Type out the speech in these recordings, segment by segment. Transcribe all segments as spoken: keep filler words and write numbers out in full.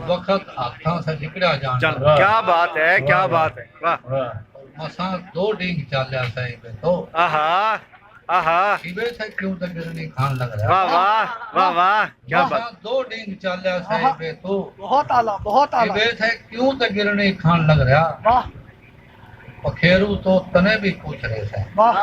वक्त हाथां से लिकड़ा जान चल, लगा। क्या बात है, क्या वाह, बात है, वाह। वाह। मसां दो डींग चाल्या सै इबे तो। आहा, आहा। इबे से क्यों तो गिरनी खान लग रहा। वाह, वाह, वाह, वाह, क्या मसां बात। दो डींग चाल्या सै आहा। इबे तो। बहुत आला, बहुत आला। इबे से क्यों तो गिरनी खान लग रहा। वाह। पखेरू तो तने भी पूछ रहे सै। वाह,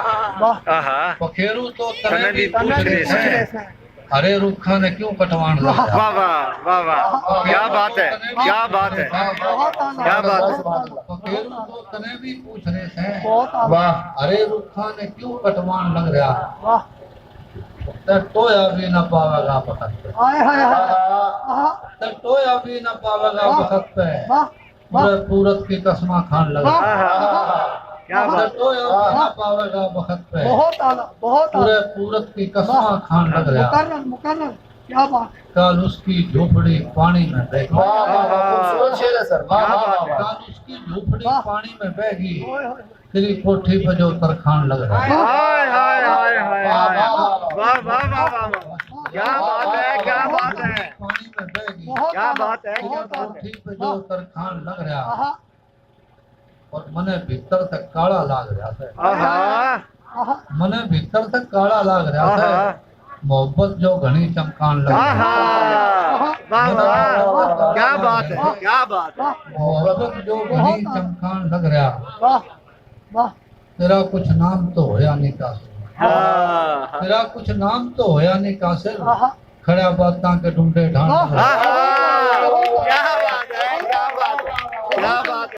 वाह। आहा। पखेरू तो तने तने भी भी पूछ पूछ रहे रहे सै। सै। हरे रुखा ने क्यों कटवान लग रहा। वाह, वाह, वाह, वाह। क्या बात है, क्या बात है। बहुत आला। क्या बात है। पखेरू तो तने भी पूछ रहे सै। बहुत आला। वाह। हरे रुखा ने क्यों कटवान लग रहा। वाह। ते टोया भी ना पावेगा बखत पे। हाय, हाय, हाय। आहा। ते टोया भी ना पावेगा वाह। बखत पे। वाह। वाह। पूरे पूरत की कसमां खान लग रहा। वाह। आहा। क्या बात। ते टोया भी ना पावेगा बखत पे। बहुत आला, बहुत आला। पूरे पूरत की कसमां वाह। खान लग रहा। मुकर्रर, मुकर्रर। क्या बात। कल उसकी झोपड़ी पानी में बह गई। वाह, वाह, वाह, वाह। खूबसूरत शेर है सर। वाह, क्या वाह, बात वाह, है। वाह। कल उसकी झोपड़ी वाह। पानी में बह गई। ओए, ओए। तेरी कोठी पे जो तरखान लग रहा है। हाय, हाय, हाय, हाय, हाय। वाह, वाह, वाह, वाह। वाह, वाह, वाह, वाह, वाह। क्या बात है, क्या बात है। पानी में बह गई। बहुत क्या आला, बात है, क्या बहुत बात आला। है। कोठी पे जो तरखान लग रहा। आहा। और मने भीतर तक काला लाग रहा है। आहा। आहा। मने भीतर तक काला लाग रहा है। आहा। मोहब्बत जो घणी चमकान लग रहा है। आहा। वाह, वाह। क्या बात है, क्या बात है। मोहब्बत जो घणी चमकान लग रहा। वाह, वाह। तेरा कुछ नाम तो होया नहीं कासिर। हाँ, हाँ। तेरा कुछ नाम तो होया नहीं कासिर। आहा। खड़ा बातां के डुंडे ढांड। आहा। क्या बात है, क्या बात है, क्या बात है।